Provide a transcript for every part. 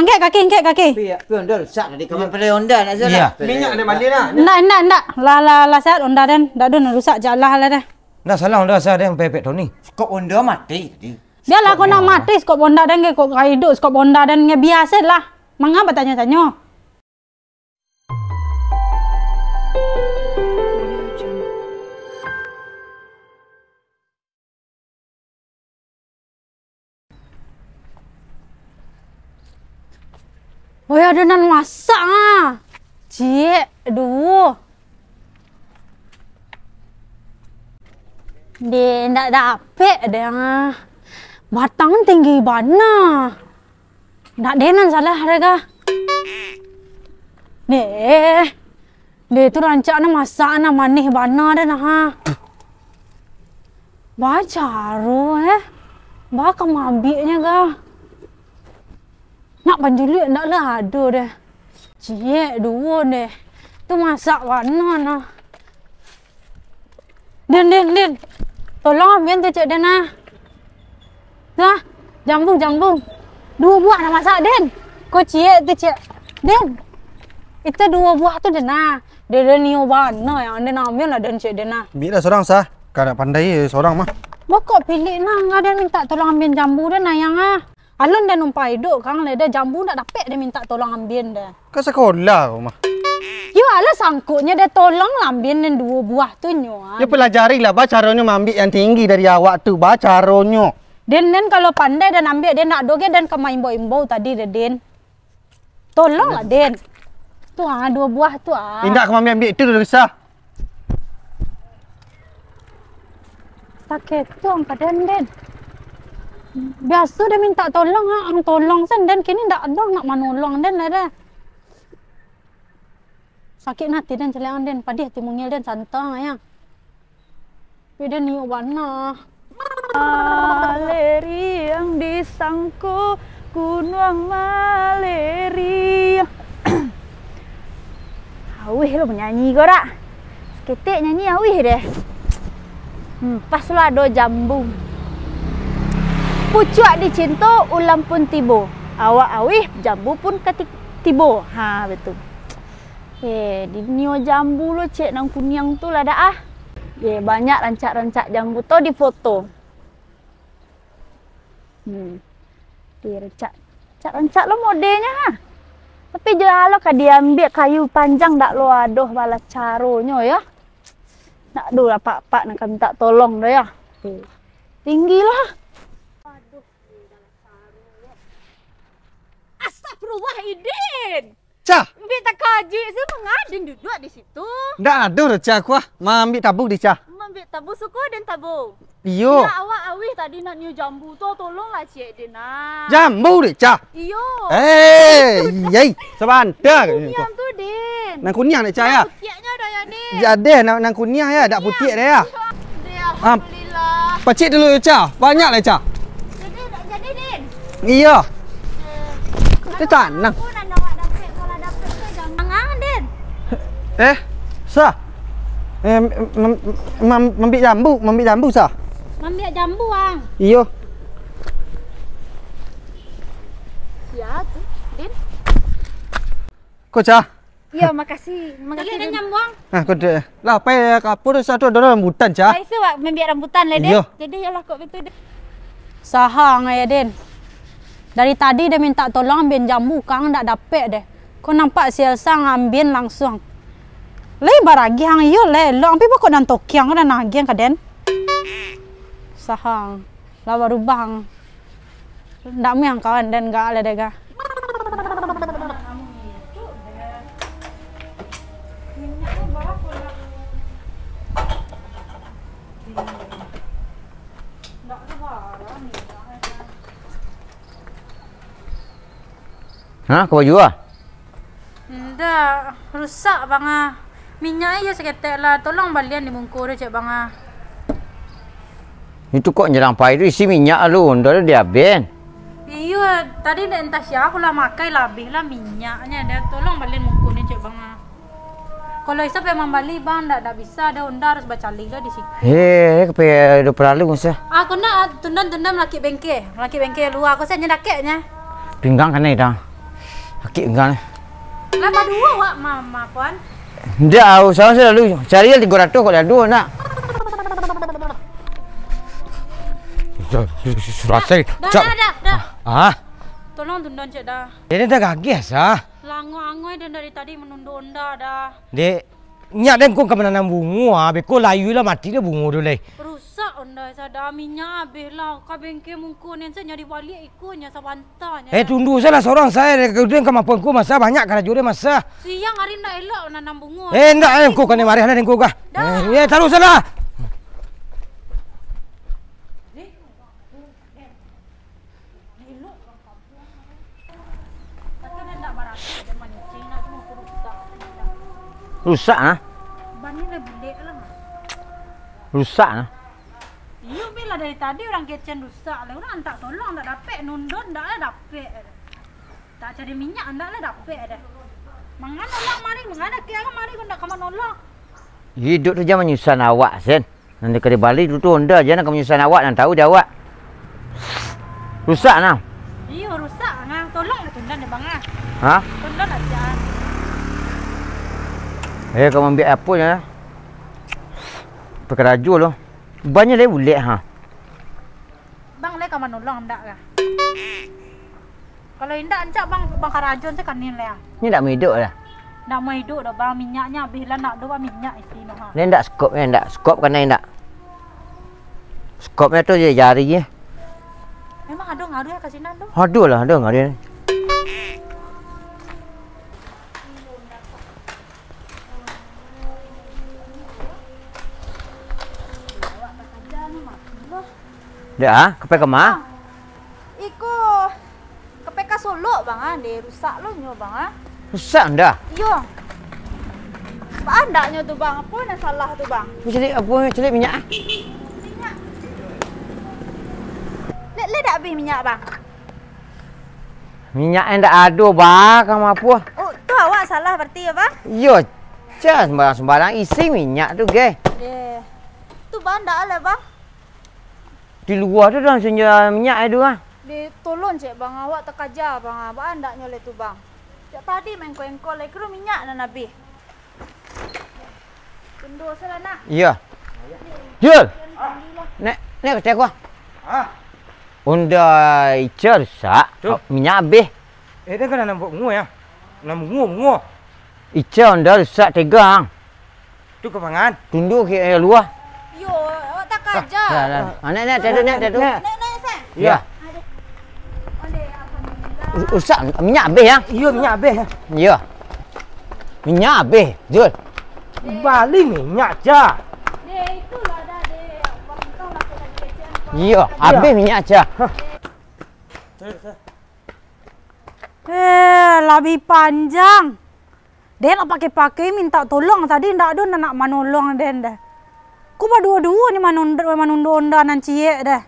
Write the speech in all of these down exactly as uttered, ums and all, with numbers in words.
Angkek kaki, angkek kaki. Pi, pi Honda rusak tadi, kawan. Iya, pi Honda nak salah. Iya. Minyak ada mandi nak. Ndak, ndak, ndak. Lah, lah, lah, sehat Honda den. Ndak ado nak rusak, jalah lah dah. Ndak salah Honda sah den, pepek Tony. Skop Honda mati tadi. Bialah kau nak mati, skop Honda den, kau ka iduik, skop Honda den, biasa lah. Manga batanyo-tanyo. Oi, ado nan masak ah. Ciek duo. Deh, ndak dapek deh ah. Batang tinggi bana. Ndak den nan salah deh kah? Deh. Deh, tu rancak nah masak nah manih bana deh nah ha. Ba caro eh. Ba ka maambiaknyo kah? Nak panjuluik ndak lah ado deh. Ciek duo deh. Tu masak bana nah. Din, Din, Din. Tolong ambiak tu ciek Din ah. Tu ah, jambu, jambu. Duo buah nak masak Din. Ko ciek tu ciek. Din. Itu duo buah tu Din ah. Dia, dia nio bana yang Din ambiak lah Din ciek Din ah. Ambiak lah sorang sah. Kada pandai sorang mah. Bokok pilik nah, nggak ada minta tolong ambiak jambu Din ah yang ah. Alun den umpai iduik kang lai, den jambu ndak dapek den mintak tolong ambiak den. Ka sakolah ko mah. Yo, alah sangkoknyo den tolong lah ambiak den duo buah tu nyo, ah. Yo, pelajari lah, ba caronyo maambiak yang tinggi dari awak tu, ba caronyo. Den, den kalau pandai den ambiak, den nak doge den ka maimbau-imbau tadi deh, den. Tolong lah, den. Tu, ah, duo buah tu, ah. Indak ka maambiak-ambiak tu, Risa. Saketu ang ka den, den. Biaso den mintak tolong, ah, ang tolong sen, den kini ndak ado nak manolong den lai, den. Sakik ati den, caliak ang den, padih ati mungil den, santang ayang. Tapi den nio bana. Maleriang di sangko gunuang Maleriang. Auih lo manyanyi ko dak? Saketek nyanyi auih deh. Hmm, pas lo ado jambu. Pucuak dicinto ulam pun tibo. Awak auih, jambu pun kati-, tibo. Ha, betul. Eh, di nio jambu lo cek nan kuniang tu lah dak ah. Eh, banyak rancak-rancak jambu tu di foto. Hmm. Di rancak, rancak-rancak lo modelnyo ha. Tapi jo alo ka diambiak kayu panjang dak lo ado bala caronyo yo. Dak ado apak-apak nan ka mintak tolong doh yo. Eh, tinggi lah. Astagfirullah, Idin! Cah! Ambiak takajuik se, manga den duduak di situ. Ndak ado doh, Cah, kuah. Maambiak tabu di, Cah. Maambiak tabu, suko den tabu. Iyo. Indak awak auih tadi nak nio jambu tu, tolonglah ciek den, nah. Jambu dek, Cah? Iyo. Eh, iyai, sabanta. Kuniang tu, den. Nan kuniang dek, Cah, yo? Putiaknyo dah, yo, den. Jadi, nan, nan kuniang, yo, dak putiak deh, yo. Iyo. Den, ah, alhamdulillah. Pacik dulu, Cah. Banyak lah, Cah. Jadi, dak jadi, den. Iyo. Itu tanah. Aku nan awak dapek, kalau dapek tu jangan. Mangang, den. Eh, sah. Eh, mem-, mem-, maambiak jambu, maambiak jambu, sah. Maambiak jambu, ang. Iyo. Sia tu, den. Ko, Cah? Iyo, makasih. Makasih, den. Ah, ko dek. Lah, pai ka apo tu, satu ado rambutan, Cah. Pai se, wak, maambiak rambutan lai, den. Iyo. Jadi, yolah, kok betul, den. Saha ang, yo, den. Dari tadi den mintak tolong ambiak jambu, kang ndak dapek deh. Ko nampak si Elsa ngambiak langsuang. Lai baragiah ang iyo lai, lo ampi bako nan tokiang ko nan agiah ka den. Saha ang. Lah barubah ang. Ndak muah kawan den gak lah dega. Ha, ka baju ah? Indak, rusak bang ah. Minyak iyo saketek lah, tolong balian di mungko tu cek bang ah. Itu kok nyelang pai tu isi minyak lu, ndak ado di aben. Iyo, tadi ndak entah sia aku lah makai lah abih lah minyaknyo dah. Tolong balian mungko ni cek bang ah. Kalau Isa pai mambali bang, ndak, ndak bisa dah, Honda harus bacalih lah di situ. Heh, kape ado paralu sah. Aku nak tunda-tunda malakik bengke, malakik bengke lua, aku saja dakeknya. Pinggang kanai dah. Sakik pinggang ni. Lah baduo awak mama, Puan? Ndak, usah, usah lalu. Cari lah tigo ratus kok dah duo nak. Su-, su-, su-, Surasai. Dah, dah, dah, dah. Ah? Tolong tundon cek dah. Ini dah gagih sah. Lah angoi-angoi den dari tadi manundo onda dah. Dek, minyak den ko ka mananam bungo ah, beko layu lah mati dah bungo tu lai. Rusak onda sada, minyak abih lah. Ka bengke mungko nen sa nyari baliak iko nya sabanta nya. Eh, tundu salah sorang sa, eh, den ka mampuan ko masa banyak karajo den masa. Siang hari ndak elok nanam bungo. Eh, ndak, eh, ko kanai marah lah den ko kah. Dah. Eh, eh, taruih salah. Rusak nah. Rusak nah. Iyo, bih lah dari tadi urang kecen rusak lah. Urang antak tolong ndak dapek, nundon ndak lah dapek. Tak cari minyak ndak lah dapek dah. Mangano lah mari, mangano kia lah mari, kok ndak ka manolong. Hiduik tu jan manyusahkan awak, Sen. Nan di kari bali tu, tu onda jan ka manyusahkan awak, nan tahu dek awak. Rusak nah. Iyo, rusak nah. Tolong lah tundon deh, Bang, ah. Hah? Tundon aja. Eh, kau ambiak apo nya? Pakarajo lo. Banyak lai bulek, ha. Bang lai ka manolong ndak kah? Kalau indak, ancak bang, bang karajo se kanin lai ah. Ni ndak maiduik lah. Ndak maiduik doh bang, minyaknyo abih lah, ndak ado bang minyak isi no ha. Ni ndak skop, ni ndak skop kanai ndak. Skopnyo tu je jari je. Memang ado ngaruh ka sinan tu? Ado lah, ado ngaruh. Dek ah, kapai ka ma? Iko, kapai ka Solok, Bang, ah, deh, rusak lo nyo, Bang, ah. Rusak ndak? Iyo. Baa ndaknyo tu, Bang? Apo nan salah tu, Bang? Apo caliak, apo caliak minyak ah? Minyak. Lek, lek dak abih minyak, Bang? Minyak e ndak ado, Bang, ka ma apo? Oh, tu awak salah berarti yo, Bang? Iyo, cah sembarang-sembarang isi minyak tu, ge. Deh. Tu, Bang, ndak lah, Bang. Di lua tu dah langsung jual minyak e tu ah. Deh, tolong cek, Bang, awak takaja, Bang, ah. Baa ndaknyo lai tu, Bang? Jak tadi maengko-engko lai, kiro minyak nan abih. Tundo salah, nak. Iyo. Jul. Nek, nek kecek aku ah. Ah. Onda Ica rusak, tu. Minyak abih. Eh, dia kan nanam bungo ya? Nanam bungo, bungo. Ica onda rusak tegang. Tu ka pangan. Tunduk ke eh, luah. Yo, awak takaja. Dah, dah. Ah, nek, nek, tek dulu, nek, tek dulu. Nek, nek, nek, nek, nek, nek, nek. Iyo. Aduh. Ondeh, alhamdulillah. Us-, usah, minyak abih, ya? Iyo, minyak abih, ya. Iyo. Minyak abih, Jul. Bali minyak, Ca. Deh, itulah dah, deh. Abang kau lah kena kecekan. Iyo, abih minyak, Ca. Hah. Eh, labiah panjang. Den lah pakai-pakai minta tolong tadi, ndak ado nan nak manolong den deh. Ko baduo-duo ni manundo, manundo onda nan ciek deh.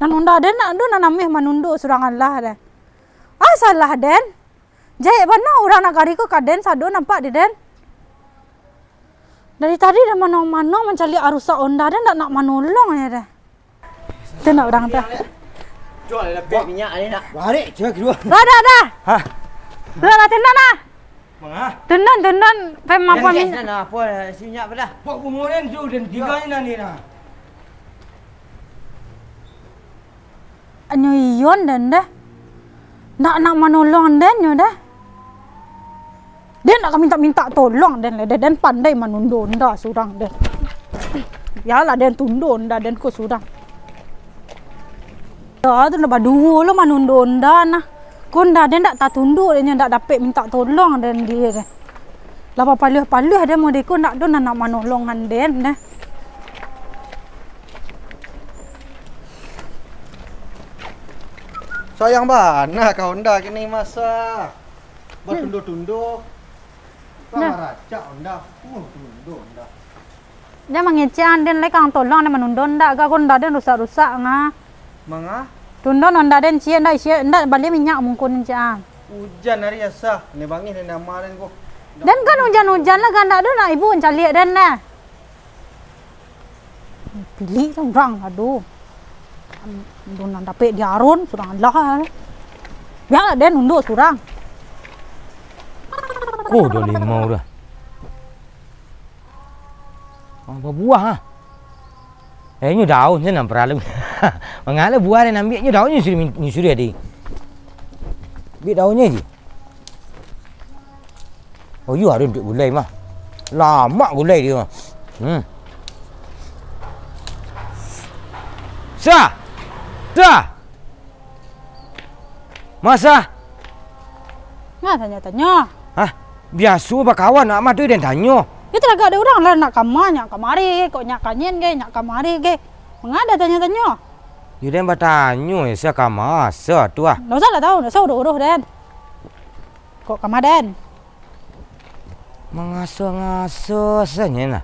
Nan onda den ndak ado nan ameh manundo surang alah deh. Ah, salah den. Jahek bana urang nagari ko ka den sado nampak di den. Dari tadi den mano-mano mancaliak arusak onda den, ndak nak manolong nyo deh. Tu nak urang tu. Jual lah, buat minyak ni nak. Barek je keluar. Dah, dah, dah. Hah? Dah, dah, tendang dah. Manga? Tendang, tendang. Pai mapo minyak? Dah, dah, apo, isi minyak apo dah? Buat bungo ni tu, dan tiga ni nanti dah. Nyo iyon den deh. Ndak nak manolong den nyo deh. Den ndak ka mintak-mintak tolong den lai deh. Den pandai manundo onda surang deh. Bialah den tundo onda den ko surang. Yo, tu ndak baduo lo manundo onda nah. Ko onda den ndak tatundo den nyo ndak dapek mintak tolong den dia deh. Lah papaluah-paluah den mode ko ndak ado nan nak manolongan den deh. Sayang bana ka onda kini masa. Batundo-tundo. Nah. Maracak onda. Uh, tundo onda. Jan mangecek den lai kang tolong den manundo onda ka ko onda den rusak-rusak nga. Manga? Tundo onda den ciek ndak isi ndak bali minyak mungkun ciek ah. Ujan hari asa. Ni bangih ni nama den ko. Den kan ujan-ujan lah gandak tu nak ibu caliak den nah. Pilik tu urang lah tu. Dunan dapek di arun surang lah. Bialah den unduk surang. Oh, dah limau dah. Ah, babuah, ah. Eh, nyo daun se nan paralu. Mangala buah den ambiak, nyo daun nyo suruh min-, nyo suruh adi. Ambiak daunnyo je. Oh, iyo, ado untuak gulai mah. Lamak gulai dia mah. Hmm. Sah! Sah! Masa? Nah, tanyo-tanyo. Hah? Biaso bakawan nak mah tu den tanyo. Yo, talagak dek urang lah, nak kama, nyak kamari, kok nyak kanyen ge, nyak kamari ge. Manga den tanyo-tanyo? Yo, den batanyo, yo, sia kama, sia tu ah. Ndak usah lah tau, ndak usah uruh-uruh den. Kok kama den? Mangaso-ngaso sajo lah.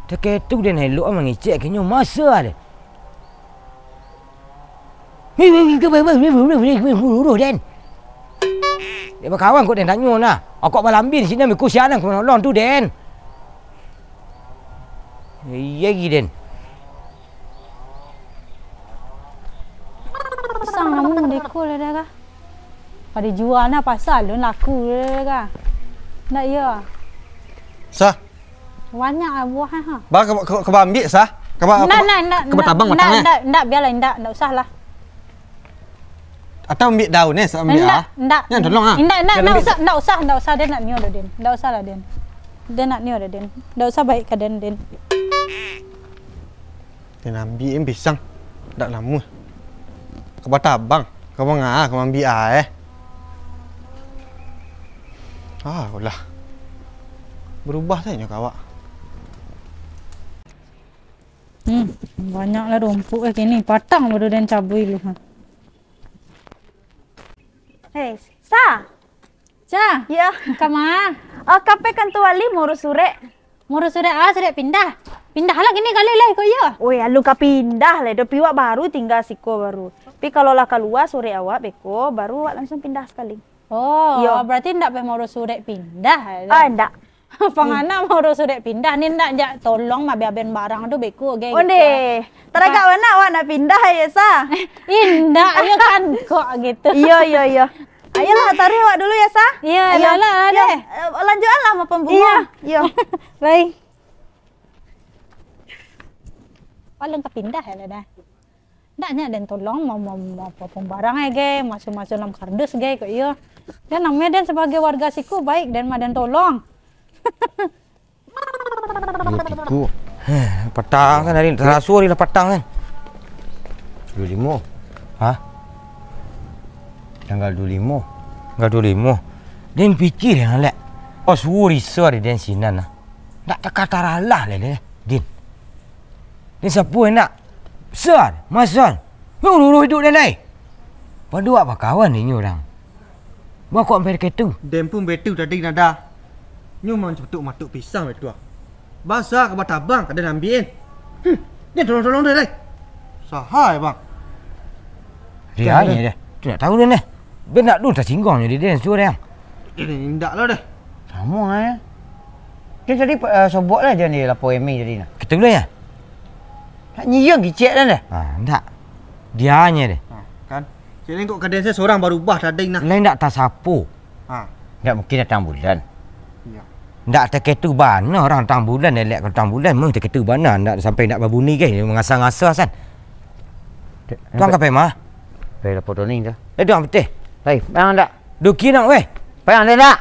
Takah tu den elok mangecek ka inyo masa deh. Uruh den. Dek bakawan kok den tanyo nah. Akok balambia di siko, miko sia nan ka manolong tu den. Iyo gi den. Pisang namun deko lah dah kah? Ka dijua nah pasa alun laku lah dah kah? Ndak iyo? Sah. Banyak lah buah ha. Ba, ka, ka, ka baambiak sah? Ka ba, ka ba, ndak, ndak, ka batabang ndak, batang, eh? Ndak, ndak, bialah, ndak, ndak usah lah. Atau ambiak daun, eh, sa-, ambiak, ndak, ah? Ndak. Nyo tolong, ah. Ndak, ndak, ndak usah, ndak usah, ndak usah, den ndak nio doh, den. Ndak usah lah, den. Den ndak nio doh, den. Ndak usah baik ka den, den. Den ambiak, eh, pisang. Ndak namuah. Ka batabang. Ka manga, ka maambiak, ah, eh. Ah, ulah. Barubah sajo nyo ka awak. Hmm, banyak lah rumpuik eh kini. Patang baru den cabui lu, ha. Hei, Sa! Sa! Yo. Kama? Oh, ka pai kantua wali maurus surek. Maurus surek, ah, surek pindah. Pindah lah kini kali lah iko iyo. Oi, alun ka pindah lah, doh piwak baru tingga siko baru. Tapi kalau lah kalua surek awak beko, baru awak langsuang pindah sakali. Oh, iyo. Berarti ndak pai maurus surek pindah, eh? Ah, ndak. Pangana maurus surek pindah ni ndak, jak tolong mabiaben barang tu beko ge gitu. Ondeh, taragak bana awak nak pindah yo, Sa? Indak, yo kan kok gitu. Iyo, iyo, iyo. Ayolah, taruih awak dulu yo, Sa. Iyo, ayo. Lah, lah, yo, deh. Eh, lanjuikanlah mapambungo. Iyo. Iyo. Baik. Paling ka pindah yo lah dah. Ndak nyo den tolong, ma-, ma-, ma-, apo-apo barang e ge, maso-maso dalam kardus ge, kok iyo. Den namonyo den sabagai warga siko, baik den mah den tolong. Duo piko. Heh, patang kan hari, taraso hari lah patang kan. Duo limo. Hah? Tanggal duo limo. Tanggal duo limo. Den pikia den, Alek. Oh, suruh iso ari den sinan lah. Ndak takah taralah lai, Din. Den sapo ndak? Sa, masa. Nyo uruih iduik den lai. Pado awak bakawan inyo urang. Baa kok ampai ka itu? Den pun baitu tadi nada. Nyo mancutuk-matuk pisang baitu ah. Basa ka batabang ka den ambiak. Hmm, den tolong-tolong den lai. Saha, Bang? Dia dah. Tu ndak tahu den deh. Ben ndak dun tasingguang jadi den suruh den. Eh, indak lah deh. Samo eh. Dia tadi, eh, sobok lah dia ni lapor Emi tadi nah. Kita boleh ya? Nak nyiang kicik dah deh. Ah, ndak. Dia nya deh. Ha, kan. Jadi kok kaden saya seorang barubah tadi nah. Lain ndak tasapo. Ha. Ndak mungkin datang bulan. Iya. Ndak taketu bana orang datang bulan, elek datang bulan, meh taketu bana, ndak sampai ndak babuni ke, mangasa-ngasa san. Tuang kape mah? Pai lapor Tony dah. Eh, tuang beteh. Pai, payah ndak? Duki nak weh. Payah ndak?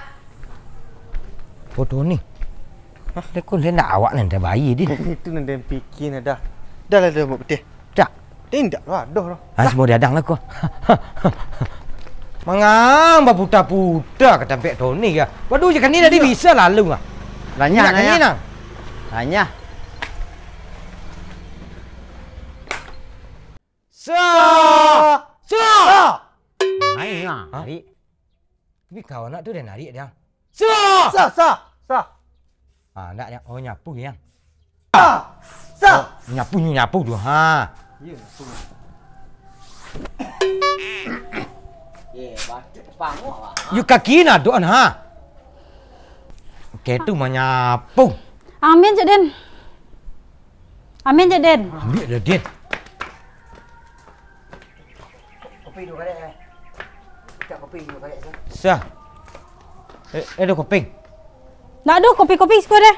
Foto ni. Hah? Dia kok dia nak awak nan terbaik, Din. Itu nan dia pikir dah. Dah lah, dah buat betul. Tak. Dia indak lah, dah lah. Ah, semua diadang lah kau. Mangang baputa-puta ka tampek Tony ya. Waduh, je kani tadi bisa lalu ah. Lanyah, indak kani lanyah. Nang. Lanyah. Sa! Sa! Sa! Main lah, hah? Tarik. Tapi kawan nak tu dah narik dia. Sa! Sa, sa, sa. Ah, ndak, ndak. Oh, nyapu yang. Sa! Sa! Oh, nyapu, nyu nyapu tu. Ha. Iya, nyapu. Eh, batuk pangok, Bang. Yu kaki nak doan, ha. Oke, tu manyapu. Amin, Cik Din. Amin, Cik Din. Ambil dah, Din. Kopi dua kali, eh. Minta kopi dua kali, eh. Sah. Eh, eh, ada kopi. Ndak ado kopi-kopi siko deh.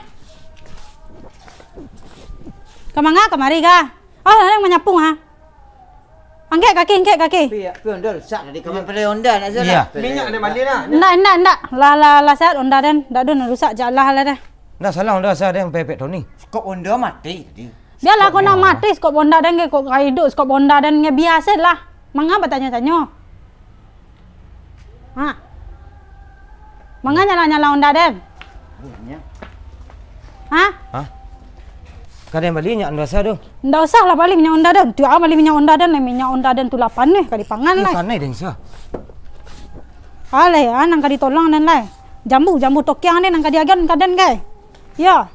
Ka manga kamari ka? Ah, lah manyapu ha. Angkek kaki, angkek kaki. Pi, pi onda rusak tadi. Kawan pelai onda nak salah. Iya. Minyak nak bali lah. Ndak, ndak, ndak. Lah, lah, lah sehat onda den. Ndak ado nan rusak, jak lah, lah deh. Ndak salah onda salah den, pepek Tony. Skop onda mati tadi. Bialah kau nak mati skop onda den, kau ka iduik skop onda den, biaso lah. Manga batanyo-tanyo. Ha. Manga nyala-nyala onda den? Ha? Hah? Ka den bali minyak onda sa tu? Ndak usah lah bali minyak onda den. Tu ah bali minyak onda den, minyak onda den tu lah paneh ka dipangan. Ih, lah. Paneh den sa. Alai, ah, nan ka ditolong den lai. Jambu, jambu tokiang den nan ka diagiahan ka den gai. Yo.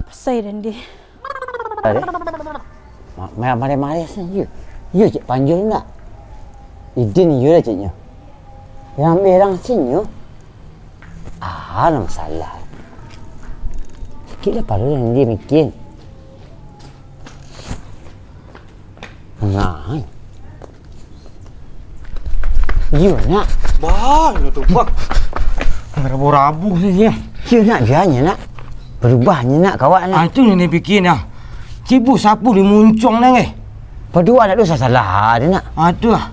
Pasai den di. Ada? Ma-, ma-, mareh-mareh sajo. Iyo, cek panjul nak. Idin iyo lah ceknyo. Yang berang sinyo. Ah, lah masalah. Sakik lah paruik den di mikin. Nah. Iyo, nak. Bah, inyo tu, bah. Rabu-rabu ni, ya. Iyo, nak, bianyo, nak. Barubahnyo, nak, ka awak, nak. Ah, itu nan dipikia, nah. Cibu sapu di muncuang, nah, eh. Pado awak ndak dosa salah, ado, nak. Aduh.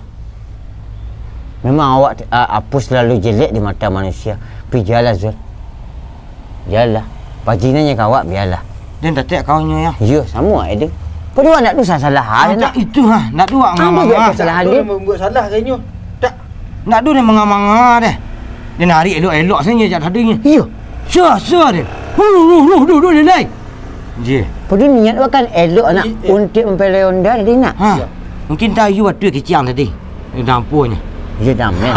Memang awak, ah, Apus terlalu jelek di mata manusia. Tapi bialah, Zul. Bialah. Bajinanyo ka awak, bialah. Den tatek kaunyo, ya? Iyo, samo ai tu. Pado awak ndak dosa salah, ah, nak. Itu, ha, ndak ado awak manga-manga. Kesalahan tu dia. Membuat salah kayaknya. Tak. Ndak ado den manga-manga deh. Den narik elok-elok sajo jak tadinyo. Iyo. Sah, sah deh. Huh, huh, huh, duh, duh, deh, lai. Jeh. Pado niat awak kan elok, nak. Untuak mampalai onda tadi, nak. Ha. Mungkin tayu atuih kiciang tadi. Dampuanyo. Iyo, damai.